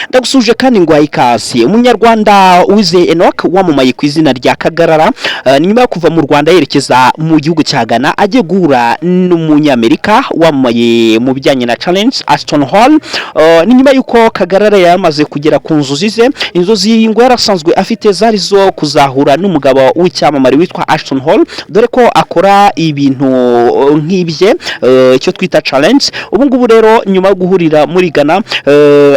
Ndagusuje kandi ngo ikaze. Umunyarwanda Uwizeye Enoch wamamaye ku izina rya Kagarara, nyuma yo kuva mu Rwanda yerekeza mu gihugu cya Ghana agiye guhura n'Umunyamerika wamamaye mu bijyanye na challenge, Ashton Hall. Ni nyuma y'uko Kagarara yamaze kugera ku nzozi ze. Inzozi ngo yarasanzwe afite zari zo kuzahura n'umugabo w'icyamamare witwa Ashton Hall, dore ko akora ibintu nk'ibye, icyo twita challenge. Ubu ngubu rero, nyuma yo guhurira muri Ghana,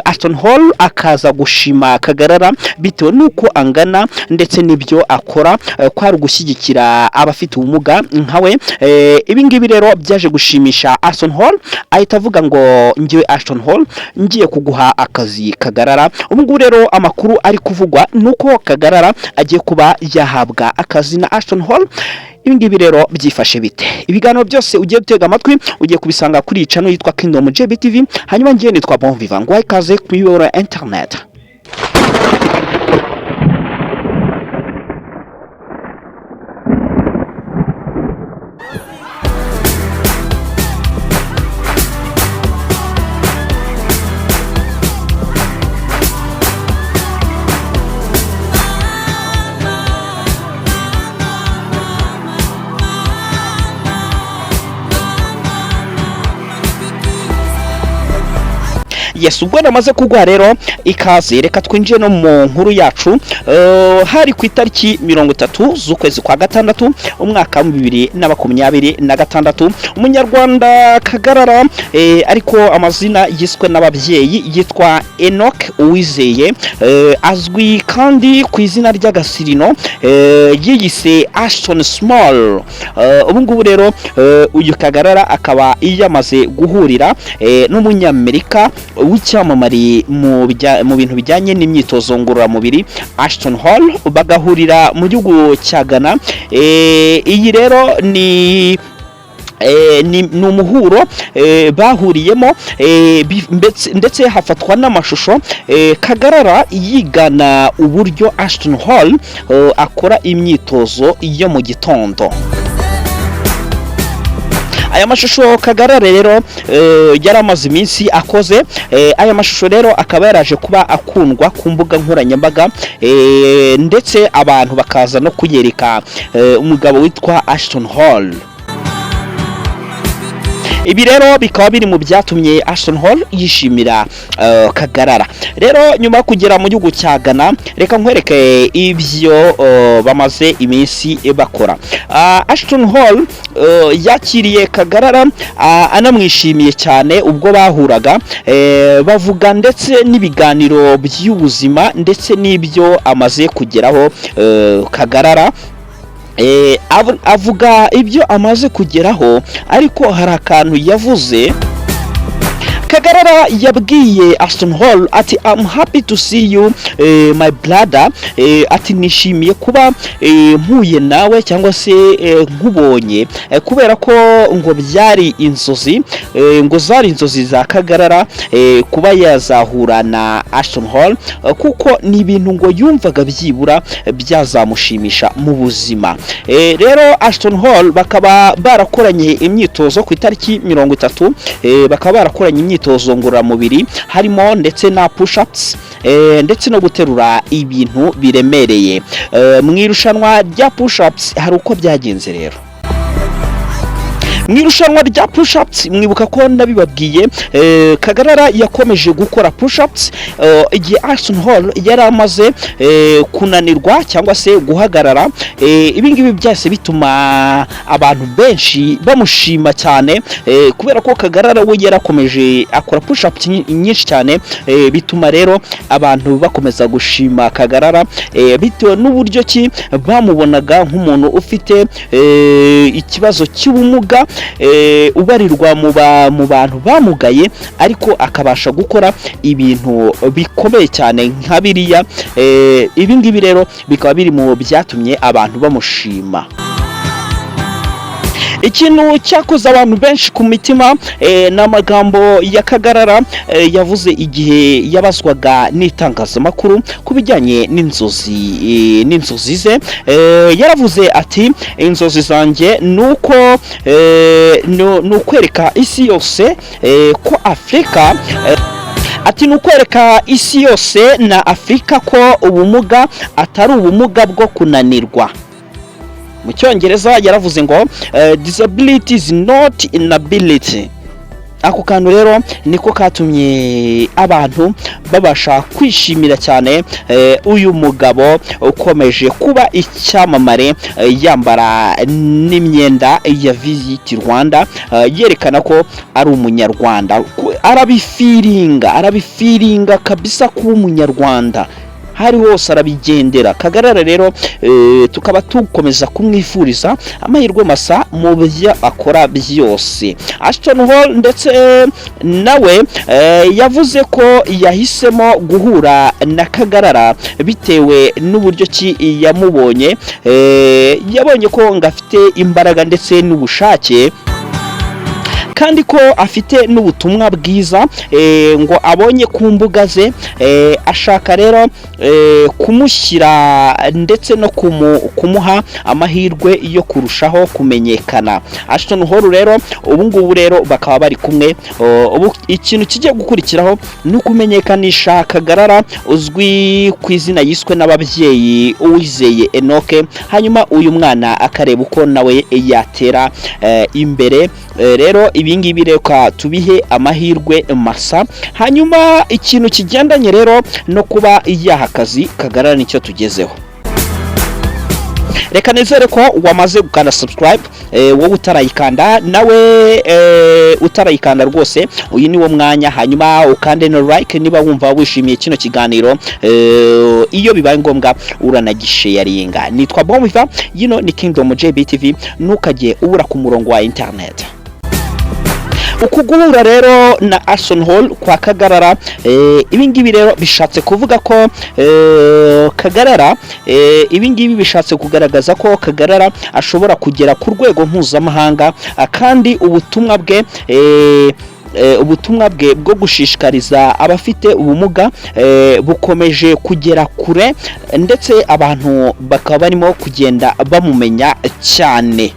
Ashton Hall akaza gushima Kagarara bitewe n'uko angana ndetse n'ibyo akora, ko ari ugushyigikira abafite ubumuga nkawe. Ibi ngibi rero byaje gushimisha Ashton Hall, ahita avuga ngo: "Ngiwe Ashton Hall, ngiye kuguha akazi, Kagarara." Ubu ngubu rero amakuru ari kuvugwa ni uko Kagarara agiye kuba yahabwa akazi na Ashton Hall. Ibi ngibi rero byifashe bite? Ibiganiro byose ugiye gutega amatwi ugiye kubisanga kuri iyi channel yitwa Kingdom JBTV. Hanyuma ngiye nitwa Bon Vivant, nguhaye ikaze ku miyoboro ya internet. Yes, ubwo namaze kuguha rero ikaze, reka twinjiye no mu nkuru yacu. Hari ku itariki 30 z'ukwezi kwa gatandatu, umwaka wa 2026, Umunyarwanda Kagarara, ariko amazina yiswe n'ababyeyi yitwa Enoch Uwizeye, azwi kandi ku izina ry'agasirino yiyise Ashton Small. Ubu ngubu rero uyu Kagarara akaba yamaze guhurira n'Umunyamerika w'icyamamare mu bintu bijyanye n'imyitozo ngororamubiri, Ashton Hall, bagahurira mu gihugu cya Ghana. Iyi rero ni umuhuro bahuriyemo, ndetse hafatwa n'amashusho Kagarara yigana uburyo Ashton Hall akora imyitozo yo mu gitondo. Aya mashusho Kagarara rero yari amaze iminsi akoze, aya mashusho rero akaba yaraje kuba akundwa ku mbuga nkoranyambaga, ndetse abantu bakaza no kuyereka umugabo witwa Ashton Hall. Ibi rero bikaba biri mu byatumye Ashton Hall yishimira Kagarara. Rero nyuma yo kugera mu gihugu cya Ghana, reka nkwereke ibyo bamaze iminsi bakora. Ashton Hall yakiriye Kagarara, anamwishimiye cyane ubwo bahuraga, bavuga ndetse n'ibiganiro by'ubuzima ndetse n'ibyo amaze kugeraho. Kagarara avuga ibyo amaze kugeraho, ariko hari akantu yavuze. Kagarara yabwiye Ashton Hall ati: "I'm happy to see you, my brother." Ati: "Nishimiye kuba mpuye nawe cyangwa se nkubonye," kubera ko ngo byari inzozi, ngo zari inzozi za Kagarara kuba yazahura na Ashton Hall, kuko ni ibintu ngo yumvaga byibura byazamushimisha mu buzima. Rero Ashton Hall bakaba barakoranye imyitozo ku itariki 30, bakaba barakoranye imyitozo ngororamubiri harimo ndetse na push-ups, ndetse no guterura ibintu biremereye. Mu irushanwa rya push-ups hari uko byagenze. Rero mu irushanwa rya push-ups, mwibuka ko nabibabwiye, Kagarara yakomeje gukora push-ups igihe Ashton Hall yari amaze kunanirwa cyangwa se guhagarara. Ibi ngibi byahise bituma abantu benshi bamushima cyane, kubera ko Kagarara we yarakomeje akora push-ups nyinshi cyane. Bituma rero abantu bakomeza gushima Kagarara, bitewe n'uburyo ki bamubonaga nk'umuntu ufite ikibazo cy'ubumuga, ubarirwa mu bantu bamugaye, ariko akabasha gukora ibintu bikomeye cyane nka biriya. Ibi ngibi rero bikaba biri mu byatumye abantu bamushima. Ikintu cyakoze abantu benshi ku mitima ni amagambo ya Kagarara yavuze igihe yabazwaga n'itangazamakuru ku bijyanye n'inzozi ze. Yaravuze ati: "Inzozi zanjye ni uko ni ukwereka isi yose ko Afurika." Ati ni ukwereka isi yose na Afurika ko ubumuga atari ubumuga bwo kunanirwa. Mu Cyongereza yaravuze ngo "Disability is not inability." Ako kantu rero niko katumye abantu babasha kwishimira cyane uyu mugabo ukomeje kuba icyamamare, yambara n'imyenda ya Visit Rwanda, yerekana ko ari Umunyarwanda. Arabifeelinga, arabifeelinga kabisa kuba Umunyarwanda, hari hose arabigendera. Kagarara rero tukaba tukomeza kumwifuriza amahirwe masa mu byo akora byose. Ashton Hall ndetse nawe yavuze ko yahisemo guhura na Kagarara bitewe n'uburyo ki yamubonye, yabonye ko ngo afite imbaraga ndetse n'ubushake, kandi ko afite n'ubutumwa bwiza ngo abonye ku mbuga ze, ashaka rero kumushyira ndetse no kumuha amahirwe yo kurushaho kumenyekana. Ashton Hall rero ubu ngubu rero bakaba bari kumwe. Ubu ikintu kigiye gukurikiraho ni ukumenyekanisha Kagarara uzwi ku izina yiswe n'ababyeyi, Uwizeye Enoke, hanyuma uyu mwana akareba uko nawe yatera imbere. Rero ibi ngibi reka tubihe amahirwe masa. Hanyuma ikintu kigendanye rero no kuba yaha akazi Kagarara nicyo tugezeho. Reka nizere ko wamaze gukanda subscribe. Wowe utarayikanda nawe, utarayikanda rwose uyu ni wo mwanya, hanyuma ukande no like niba wumva wishimiye kino kiganiro. Iyo bibaye ngombwa uranagisharinga. Nitwa Bomiva, yino ni Kingdom JBTV, ntukajye ubura ku murongo wa internet. Uku guhura rero na Ashton Hall kwa Kagarara, ibi ngibi rero bishatse kuvuga ko Kagarara, ibi ngibi bishatse kugaragaza ko Kagarara ashobora kugera ku rwego mpuzamahanga, kandi ubutumwa bwe bwo gushishikariza abafite ubumuga bukomeje kugera kure, ndetse abantu bakaba barimo kugenda bamumenya cyane.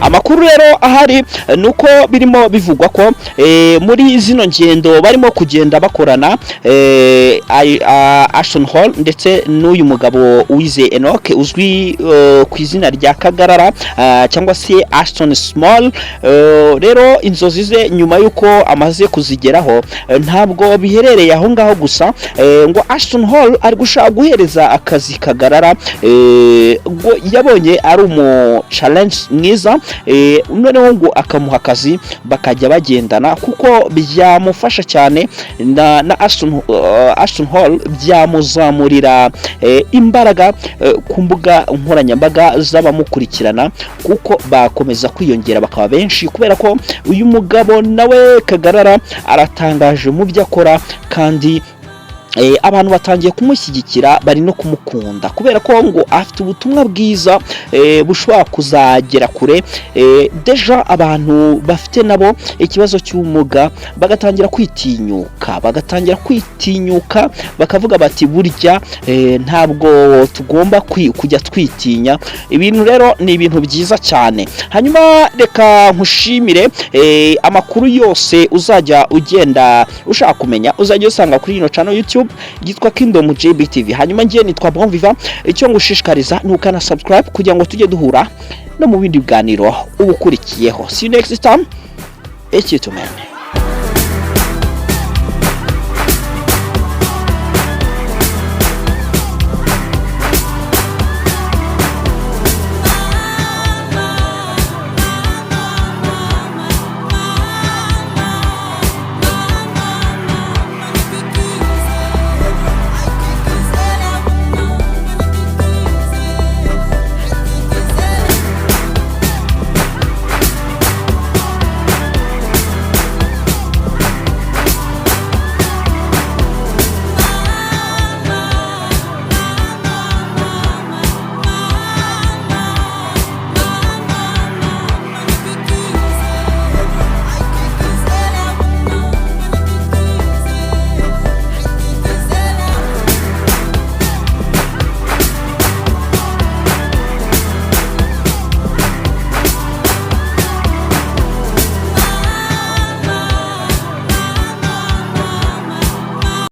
Amakuru rero ahari ni uko birimo bivugwa ko muri zino ngendo barimo kugenda bakorana, Ashton Hall ndetse n'uyu mugabo Uwizeye Enoch uzwi ku izina rya Kagarara, cyangwa se Ashton Small, rero inzozi ze nyuma y'uko amaze kuzigeraho, ntabwo biherereye aho ngaho gusa. Ngo Ashton Hall ari gushaka guhereza akazi Kagarara, ngo yabonye ari umu challenge mwiza, noneho ngo akamuha akazi bakajya bagendana, kuko byamufasha cyane na Ashton Hall byamuzamurira imbaraga ku mbuga nkoranyambaga z'abamukurikirana, kuko bakomeza kwiyongera bakaba benshi, kubera ko uyu mugabo nawe Kagarara aratangaje mu byo akora, kandi abantu batangiye kumushyigikira, bari no kumukunda kubera ko ngo afite ubutumwa bwiza bushobora kuzagera kure. Déjà abantu bafite nabo ikibazo cy'ubumuga bagatangira kwitinyuka, bakavuga bati burya ntabwo tugomba kujya twitinya ibintu. Rero ni ibintu byiza cyane. Hanyuma reka nkushimire. Amakuru yose uzajya ugenda ushaka kumenya uzajya usanga kuri ino channel YouTube yitwa Kingdom JBTV. Hanyuma ngiye nitwa Bon Viva. Icyo ngushishikariza ni ukana subscribe kugira ngo tujye duhura no mu bindi biganiro uba ukurikiyeho. See you next time, tumene.